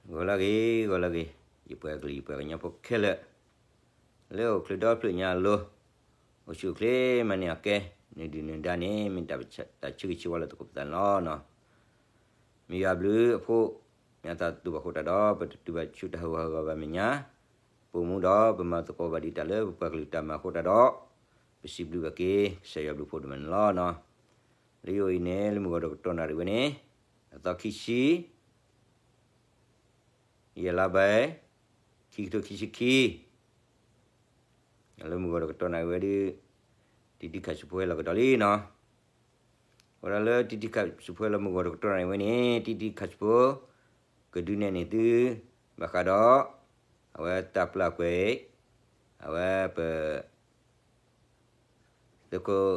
ဂီၤလၢအဂ့ၤ, ဂီၤလၢအဂ့ၤ, ယပှၤကလုာ်ယပှၤကညီဖိခဲလၢာ်, လၢအိၣ်ချၢဒီဖျၢၣ်ညါအလိၤ, အိၣ်ဆူၣ်အိၣ်ချ့မၤန့ၢ်အီၤကဲ, နဒုၣ်နဒါန့ၣ် မ့ၢ်တၢ်ဆၢဂ့ၤဆၢဝါလၢသကိးပသးန့ၣ်လီၤ. မ့ၢ်ယွၤဘျုးအဖှိၣ်, မ့ၢ်အသးတူၢ်ဘၣ်ဃိတၢ်ဒီး ပတတုၤဘၣ်ဆူတၢ်ဟးဂူာ်ဟးဂီၤဘၣ်မဲာ်ညါ, ပအိၣ်မူဒီးပမၤသကိးဘၣ်ဒံးတၢ်လၢပပှၤကလုာ်တၢ်မၤအဃိတၢ်ဒီး, ပစံးဘျုးဘၣ်က့ၤ ကစၢ်ယွၤဘျုးဖှိၣ်ဒိၣ်မးန့ၣ်လီၤ. လၢယအိၣ်အံၤန့ၣ် လၢမုၢ်ဂီၤဒီးကတီၢ်နၣ်ရံၣ်ဝဲန့ၣ်, အသီခံဆံ ယဲၢ်လါဘၢၣ်, ခံကထိခံဆံခံ, လၢမုၢ်ဂီၤဒီးကတီၢ်နၣ်ရံၣ်ဝဲဒီး, တံတံခးစူၣ်ဖိဟဲလီၤကဒီးလံနီၤ. အဃိဒီးလၢတံတံခးစူၣ်ဖိဟဲလီၤမုၢ်ဂီၤဒီးကတီၢ်နၣ်ရံၣ်ဝဲန့ၣ် တံတံခးစူၣ်ဖိ ကဒုးနဲၣ်န့ၢ်သု ဘၣ်ဃးဒီး အဝဲတၢ်ပျၢ်ကွဲး, အဝဲပ သုးခိၣ်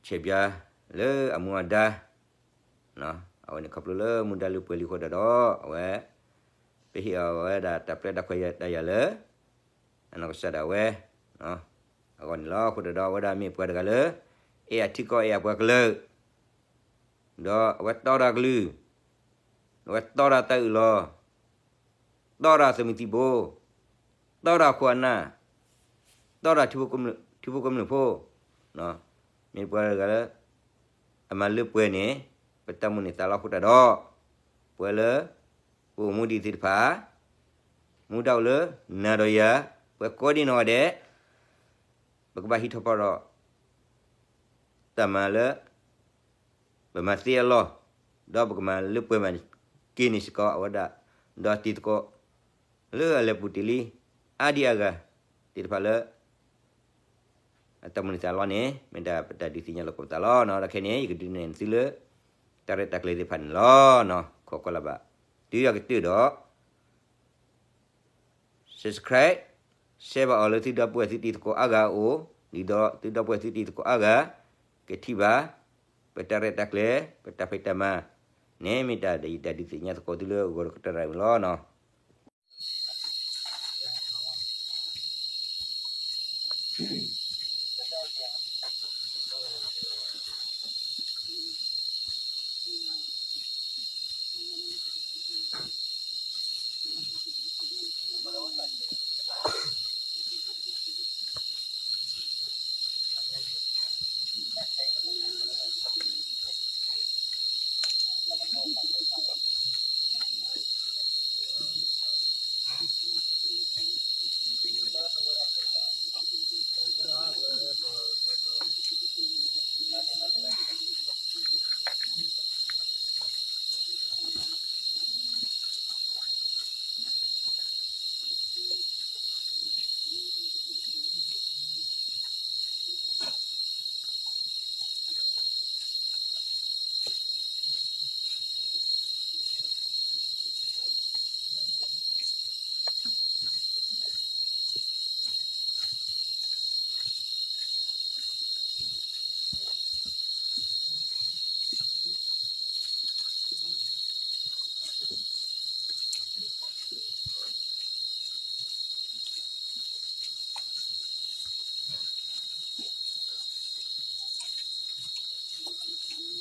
ဆဲးဘျါ လၢအမူအဒါ, အဝဲန့ၣ်ခီဖျိလၢမူဒါလၢပှဲၤလံအဃိတၢ်ဒီး အဝဲ ပဟ့ၣ်အီၤဝဲဒၣ်တၢ်ပျဲတၢ်ခွဲးတၢ်ယာ်လၢ အနီၢ်ကစၢ်ဒၣ်ဝဲ အဂီၢ်န့ၣ်လီၤ. အဃိတၢ်ဒီး အဝဲဒၣ်မ့ၢ်ပှၤတဂၤလၢ အဲၣ်အထံကီၢ်အဲၣ်အပှၤကလုာ်, ဒီးအဝဲတီတၢ်ကလုၢ်, အဝဲတီတၢ်သးအုးလီၤ, တီတၢ်သုးမုၢ်သံၣ်ဘိ, တီတၢ်ခိၣ်အနၢ်, တီတၢ်ထံဖိကမျၢၢ်ဖိ, မ့ၢ်ပှၤတဂၤလၢ အမၤလၢပှဲၤန့ၣ် ပတၢ်မိၣ်န့ၢ်သးလီၤအဃိတၢ်ဒီး ပှၤလၢ ပအိၣ်မူဒံးသ့ၣ်တဖၣ် မူဒါအိၣ်လၢနၤဒီးယၤ ပှၤကိးဒံနီၢ်ဂၤဒဲး ပကဘၣ်ဟံးထီၣ်ဖီၣ်ဒီး တၢ်မၤလၢ ပမၤသ့အလီၢ်, ဒီးပကမၤလၢပှဲၤမးက့ၤန့ၣ်စ့ၢ်ကီး အဝဲဒၣ် ဒီးတံၤသကိး လၢအလဲၤပူၤတ့ၢ်လံ အါဒံအါဂၤသ့ၣ်တဖၣ်လၢ အတၢ်မိၣ်န့ၢ်သးလီၤန့ၣ် မ့ၢ်ဒၣ်ပတၢ်ဒုးသ့ၣ်ညါလိာ်ကိးပသးလီၤ. ဒီးခဲအံၤန့ၣ် ယကဒုးနဲၣ်သုလၢ တၢ်ရဲၣ်တၢ်ကျဲၤသ့ၣ်တဖၣ်န့ၣ်လီၤ. ခိးကွၢ်လၢ်ဘၣ် တုၤအကတၢၢ်ဒီး subscribe, share ဘၣ်အီၤလၢသုဒီပုၢ်ဝဲၢ်သုတံၤသကိးအါဂၤအအိၣ်, ဒ်သိးသုဒီပုၢ်ဝဲၢ်သုတံၤသကိးအါဂၤ ကထံၣ်ဘၣ် ပတၢ်ရဲၣ်တၢ်ကျဲၤ ပတၢ်ဖံးတၢ်မၤန့ၣ် မ့ၢ်တၢ်ယတၢ်ဒုးသ့ၣ်ညါသကိးသုလၢဂီၤဒီးကတီၢ်ရၤမုၢ်လီၤနီၤ. တၢ်ပျၢ်တံၢ်လၢၤဘၣ်န့ၣ်လီၤ.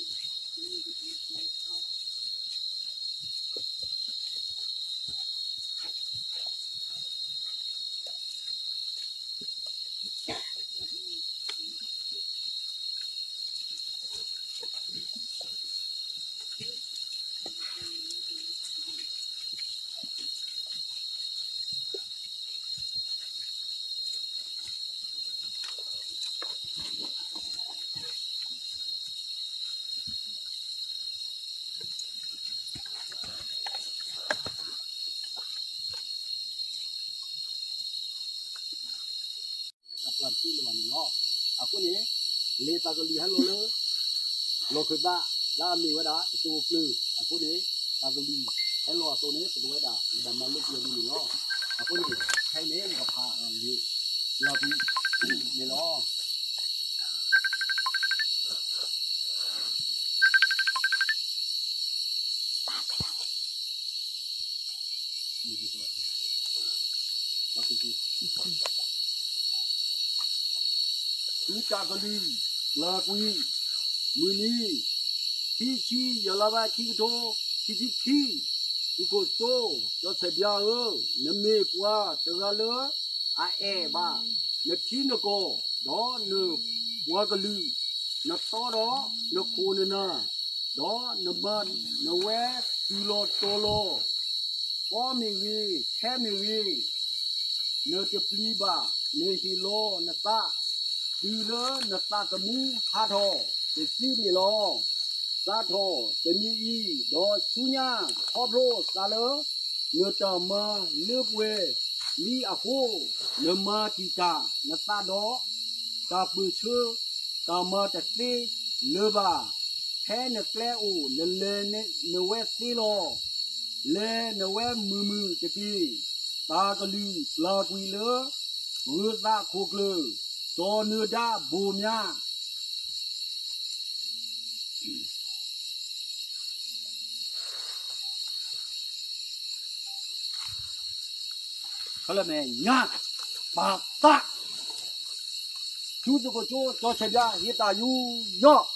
အဃိန့ၣ် လၢတၢ်ကလုၢ်ဟဲလီၤလၢ လီၢ်ခၢၣ်သး လၢအမ့ၢ်ဝဲဒၣ် တစိၢ်အိၣ်ကျၢၤ အဃိန့ၣ် တၢ်ကလုၢ်ဟဲလီၤအသိးန့ၣ် ပကဝဲဒၣ် ပဘၣ်မၤလိပှဲၤဒ်န့ၣ်လီၤ. အဃိန့ၣ် ခဲအံၤန့ၣ် ယကဖးလံာ်လီၤကွံာ်န့ၣ်လီၤ. သုတၢ်ကလုၢ် လီၤကွံာ် မုၢ်နံၤ ခံဆံ ယဲၢ်လါဘၢၣ် ခံကထိ ခံဆံခံ သုးခိၣ်စိ စီၤဆဲးဘျါဧၢ, နမ့ၢ်ပှၤတဂၤလၢအအဲၣ်ဘၣ်နထံနကီၢ်, ဒီးနပှၤကလုာ်, နသီဒီးနခိၣ်နနၢ်, ဒီးနမၤနဝဲတုၤလီၤတီၤလီၤ, ကီမ့ၢ်ဂ့ၤ, ခဲမ့ၢ်ဂ့ၤ, နတပျံၤဘၣ်, နဟ့ၣ်လီၤနသး တုၤလၢနသးသမူဟးထီၣ်တစုန့ၣ်လီၤ. စးထီၣ်တနံၤအံၤ, ဒီးဆူညါခီဖျိသးလၢ နတၢ်မၤလၢပှဲၤလံအဃိ, နမၤတံာ်တာ်နသးဒီး တၢ်ပၢၢ်ဆၢ တၢ်မၤတသ့လၢၤဘၣ်. ဖဲနကျဲအိၣ် နလဲၤနဝဲသ့လီၤ. လဲၤနဝဲမုာ်မုာ်တက့ၢ်. တၢ်ကလုၢ်ပျၢ်ကွံာ်လၢ ဂၢၤသးခိၣ်ကျၢၢ်, စီၤနၢၤဒါဘိၣ်မၠါ ခဲလၢာ်မဲာ်ညါ ပာ်သး ထူသကိးကၠိ ကၠီဆဲးဘျါ ဟ့ၣ်သးယူၤယီၢ်.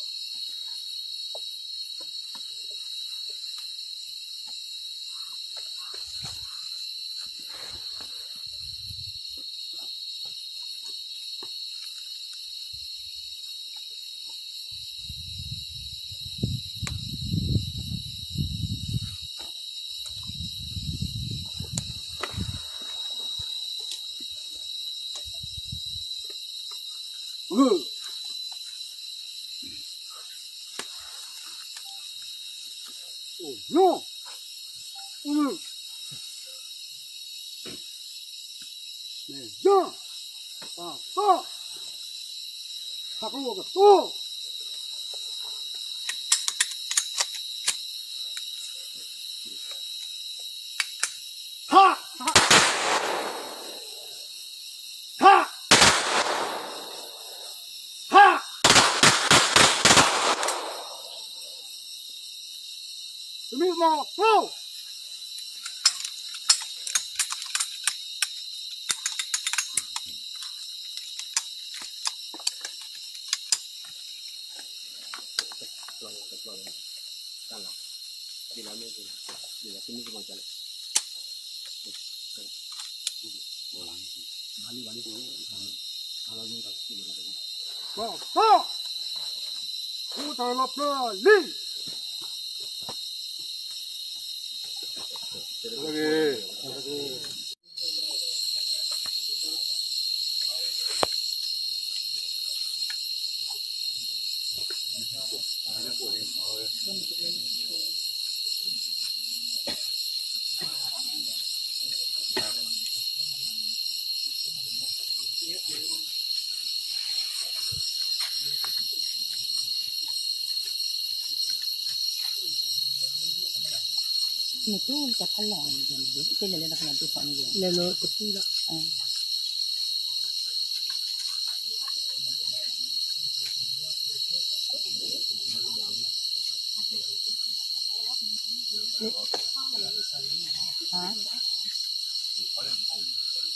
နတူၢ်တဖၣ်လီၤ, တဲလဲၣ်လၢနကနၣ်တူၢ်ဖီန့ၣ်, လဲၤလၢတပူၤလီၤ.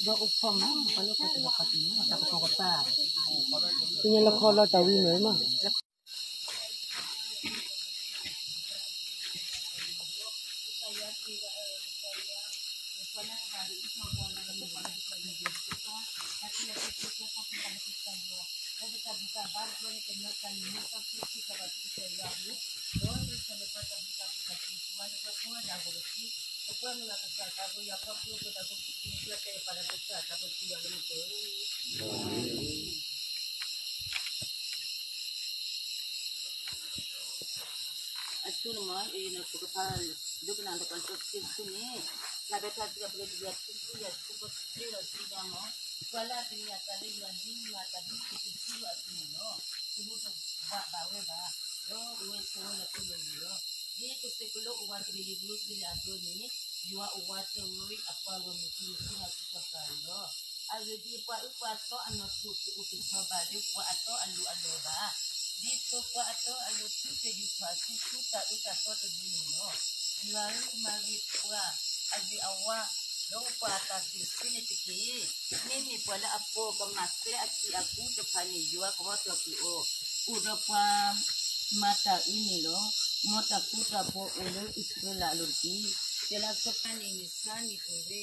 ဒီးအိၣ်ဖီမး တၢ်ကစီၣ်ကပၤ, ပညလၢခီလီၤတၢ်ဝံၤမ့ၢ်မး. အဆူၣ်န့ၣ်မ့ၢ် အံၤန့ၣ် ပကဖးဒိကနၣ်တကီၢ် ကၠိဆူၣ်န့ၣ်, လၢဘဲထီၣ်စံးပကယၤထူထူယၤထူဖိတ့ၢ်လီၤစံးဒၣ်မ့ၢ်, ပှၤလၢအသန့ၤအသးလၢယွၤန့ၣ် ယွၤအသးဒ်ပကစံးဆူယွၤအသိးန့ၣ်လီၤ. သုတဘၣ်ဘၣ်ဝဲဘၣ်, ဒီးအိၣ်ဝဲဆိးဝဲလၢသုလိၤလီၤ. ဒ်ကစၢ်ကလိအိၣ်ဝးတရံးယံၤဘျုးစံလၢအသိးန့ၣ်, ယွၤအိၣ်ဝးတရံးအပှၤဂီၢ်မုၢ်သုးလၢသုထီၣ်ဃာ်အံၤလီၤ. အဂ့ၢ်ဒ်အံၤ, ပှၤအုၣ်ပှၤသီအနီၣ်ထိၣ်ကအိၣ်ကဆီဘၣ်လၢပှၤအတီအလိၤအလီၢ်ဘၣ်. ဒ်သိးပှၤအတီအလိၤသုတယူာ်ထီၣ်အစုဆူတၢ်အၢတၢ်သီတဂ့ၤန့ၣ်လီၤ. ယွၤဧၢ, မၤဂ့ၤပှၤအဂ့ၤအဝါ, ဒီးပှၤအတၢ်စံးဆၢန့ၣ်တက့ၢ်. မ့မ့ၢ်ပှၤလၢအပိာ်ကမၣ်ကျဲအစံာ်အကူတဖၣ်န့ၣ် ယွၤကဟီထီၣ်ကွံာ်အီၤ, အိၣ်ဒီးပှၤမၤတၢ်အံၤန့ၣ်လီၤ. မ်တၢ်ဃူတၢ်ဖိးအိၣ်လၢအံၣ်စရ့လးအလိၤတက့ၢ်. ယလါစီၤပၤန့ၣ် မ့ၢ်ဆါန့ၣ်အိၣ်ဝဲ,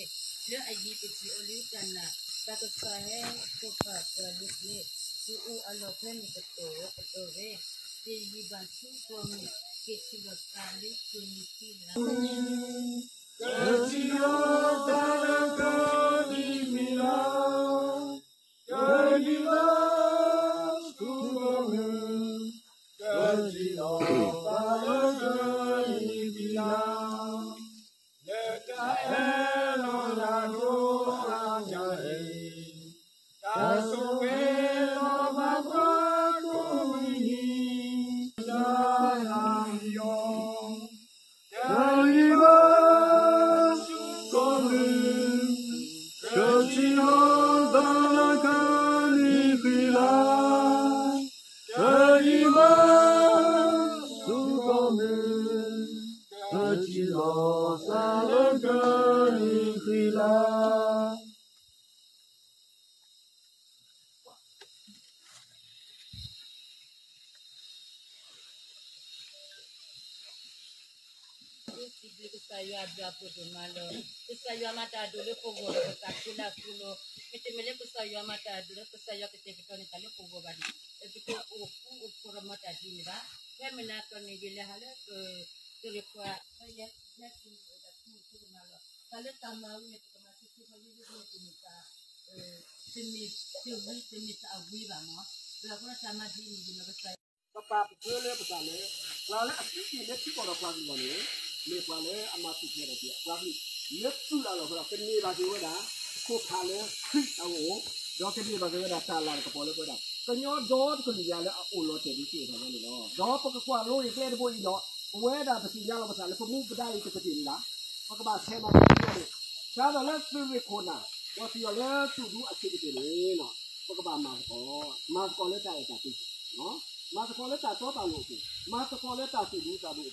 လၢအယံၤပထံၣ်အီၤလၢတၢ်နာ်, တၢ်ကစီၣ်ဟဲကီၢ်ပာ်ပှၤလၢကျဲ, သူအိၣ်အလီၢ်ဖဲန့ၣ်ကတီၢ်ဝဲကတီၢ်ဝဲ, ကယံာ်ဘၣ်ဆူကီၢ်မုၢ်, က့ၤထံၣ်လိာ်သးလၢကျဲန့ၣ်ခံလါ ကထံၣ်လိာ်သးလၢကျဲန့ၣ်ဃံလၤ, ကယံာ်ဘၣ်ဆူကီၢ်မုၢ်, ကထံၣ်လိာ်သးလၢကျဲန့ၣ်ဃံလၤ, လၢတၢ်ဟဲလီၤနၤဒိၣ်အါညါအံၤ, တၢ်ဆိၣ်ဂ့ၤလီၤဘၣ်ပှၤကိးမုၢ်နံၤ, တၢ်ဟ့ၣ်ဘၣ်ဆူကီၢ်မုၢ်, ကထံၣ်လိာ်သးလၢကျဲန့ၣ်ဃံလၤ, တၢ်ဟ့ၣ်ဘၣ်ဆူကီၢ်မုၢ်, ကထံၣ်လိာ်သးလၢကျဲန့ၣ်ဃံလၤ. စံးဘျုးကစၢ်ယွၤအဘျုးအဖှိၣ်ဒိၣ်မးလီၤ. ကစၢ်ယွၤမၤတၢ်ဒိၣ်လၢပဂီၢ်ဒီးပသးခုလၢအဃိလီၤ. မ့တမ့ၢ်လၢကစၢ်ယွၤမၤတၢ်ဒိၣ်လၢကစၢ်ယွၤကတဲာ်ကတီၤန့ၢ်တၢ်လၢပဂီၢ်ဘၣ်န့ၣ်, ပတအိၣ်ဃူအိၣ်ဖိးဒီးမၤတၢ်ဒ်န့ၣ်ဘၣ်. ဖဲမုၢ်နၤကတီၢ်န့ၣ် ယလဲၤဟးလၢ ကရ့ၣ်ခွါ ဖဲယဲၢ်ဖျၢၣ်ထံန့ၣ် အိၣ်ဒီးထံဖိကီၢ်ဖိမးလီၤ. တၢ်လၢတၢ်မၤဝံၤန့ၣ် ပကမၤဆူၣ်ဆူၣ်ဖဲယိယိန့ၣ် တမ့ၢ်တၢ် တမ့ၢ်တဝံၤ တမ့ၢ်တၢ်အဝံၤဘၣ်မး. ဒီးအဃိဒီးတၢ်မၤဒ်န့ၣ် ယနီၢ်ကစၢ် ပပာ်ပဃၢလၢပသးလၢ ပှၤလၢအစံးက့ၤလၢထံကီၢ်ဒီးပှၤကလုာ်အဂီၢ်န့ၣ် မ့ၢ်ပှၤလၢအမၤထူၣ်ဖျဲးထီၣ်က့ၤအပှၤကလုာ် လၢသူၣ်လၢ်လီၢ်ဖဲဒီး ကန့ၢ်ဘၣ်က့ၤဝဲဒၣ် ခိၣ်ဖးလၢခရံာ်အအိၣ်, ဒီးကန့ၢ်ဘၣ်က့ၤဝဲဒၣ်တၢ်လၤတၢ်ကပီၤလၢပဝဲဒၣ် ကညီဒီတကလုာ်ညါလၢအအိၣ်လီၤတဲာ်ဒ်သိးအသးန့ၣ်လီၤ. ဒီးပကကွၢ်လိအံၤကျဲတဘိအံၤဒီး ပဝဲဒၣ်ပသ့ၣ်ညါလီၤပသးလၢပမူပဒါအံၤတကတၢၢ်န့ၣ်လီၤ. ပကဘၣ်ဆဲးမၤသကိးန့ၣ် စးထီၣ်လၢသုးရ့ၣ်ခိၣ်နၢ် ပှၤသ့ၣ်အီၤလၢသူၣ်ဒူအဆံးကတၢၢ်န့ၣ် ပကဘၣ်မၤသကိး, မၤသကိးလၢတၢ်အဲၣ်တၢ်ကွံ, မၤသကိးလၢတၢ်တီတၢ်လိၤအပူၤ, မၤသကိးလၢတၢ်သူၣ်ဒူသးဒူအပူ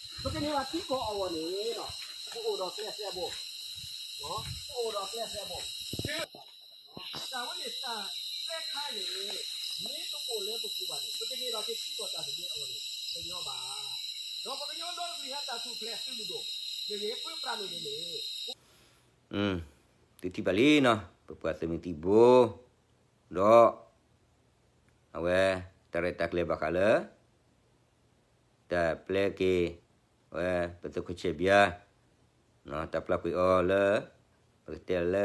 ၤ, ပကန့ၢ်ဘၣ်ထံကီၢ်အဂီၢ်န့ၣ် ပအိၣ်ဒီးကျဲးစၢးဘီၣ်, ပအိၣ်ဒီးကျဲးစၢးဘီၣ်, တၢ်ဝဲန့ၣ်တၢ်သၢခါန့ၣ် မ့ၢ်တအိၣ်လၢပပူၤဘၣ်န့ၣ် ပကန့ၢ်ဘၣ်က့ၤထံကီၢ်တၢ်သဘျ့အဂီၢ်န့ၣ် တညီဘၣ်. ဒီးပကညီဒီတကလုာ်ညါတၢ်ထူၣ်ဖျဲးသုးမုၢ်ဒိၣ် မ့ၢ်ဂ့ၤ ပၢပြးန့ၣ်န့ၣ် သုထံၣ်ဘၣ်လံနီၤ ပပှၤသုးမုၢ်သံၣ်ဘိ ဒီး အဝဲ တၢ်ရဲၣ်တၢ်ကျဲၤဘၣ်ဃးလၢ တၢ်ပျဲက့ၤ အဝဲ ပသုးခိၣ်ဆဲးဘျါ တၢ်ပျၢ်ကွံာ်အီၤလၢ ပကတဲလၢ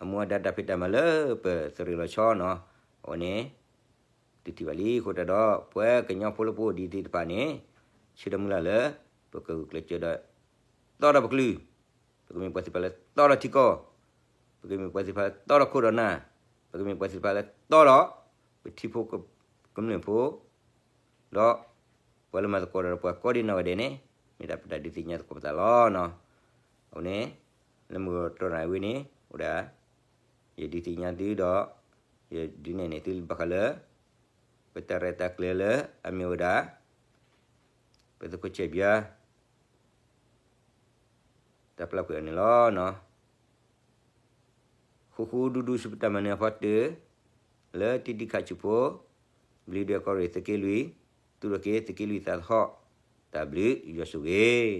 အမူအဒါတၢ်ဖံးတၢ်မၤလၢပသရ့ၤလီၤဆီနီၤ အဝဲန့ၣ် သုထံၣ်ဘၣ်လံအဃိသတးဒီး ပှၤကညီဖိလၢပအိၣ်ဒံးသ့ၣ်တဖၣ်န့ၣ် ဆၢဒီးမုၢ်လၢ်လၢ ပကဂုာ်ကျဲးစၢးဒီး တီဒီးပကလုာ်, ပကမ့ၢ်ပှၤသ့ၣ်တဖၣ်လၢတီဒီးထံကီၢ်, ပကမ့ၢ်ပှၤသ့ၣ်တဖၣ်လၢတီဒီးခိၣ်ဒီးနၢ်, ပကမ့ၢ်ပှၤသ့ၣ်တဖၣ်လၢတီဒီး ပထံဖိကမျၢၢ်ဖိ ဒီး ပှၤလၢမၤသကိးဒီးပှၤကိးဒံနီၢ်ဂၤဒဲးန့ၣ် မ့ၢ်ဒၣ်ပတၢ်ဒုးသ့ၣ်ညါသကိးပသးလီၤနီၤ. အဝဲန့ၣ် လၢမုၢ်တြီနၣ်ဝဲန့ၣ် အိၣ်ဒၣ် ယဒုးသ့ၣ်ညါသုဒီး ယဒုးနဲၣ်န့ၢ်သုဘၣ်ဃးလၢ ပတၢ်ရဲၣ်တၢ်ကျဲၤလၢအမ့ၢ်ဝဲဒၣ် ပသုးခိၣ်ဆဲးဘျါ တၢ်ပျၢ်ကွံာ်အီၤန့ၣ်လီၤ. ဃူဃူဒူဒူဆူပတၢ်မၤနၢၤအဖီတၢၢ် လၢတံဒံခးဆူၣ်ဖိ ဘျံးဒွဲၣ်ကီၢ်ရ့ၣ် သုးက့လွံၢ် သူၣ်ထီၣ်က့ၤ သုးက့လွံၢ်သးသဟီၣ် တၢ်ဘျုးယွၤဆိၣ်ဂ့ၤ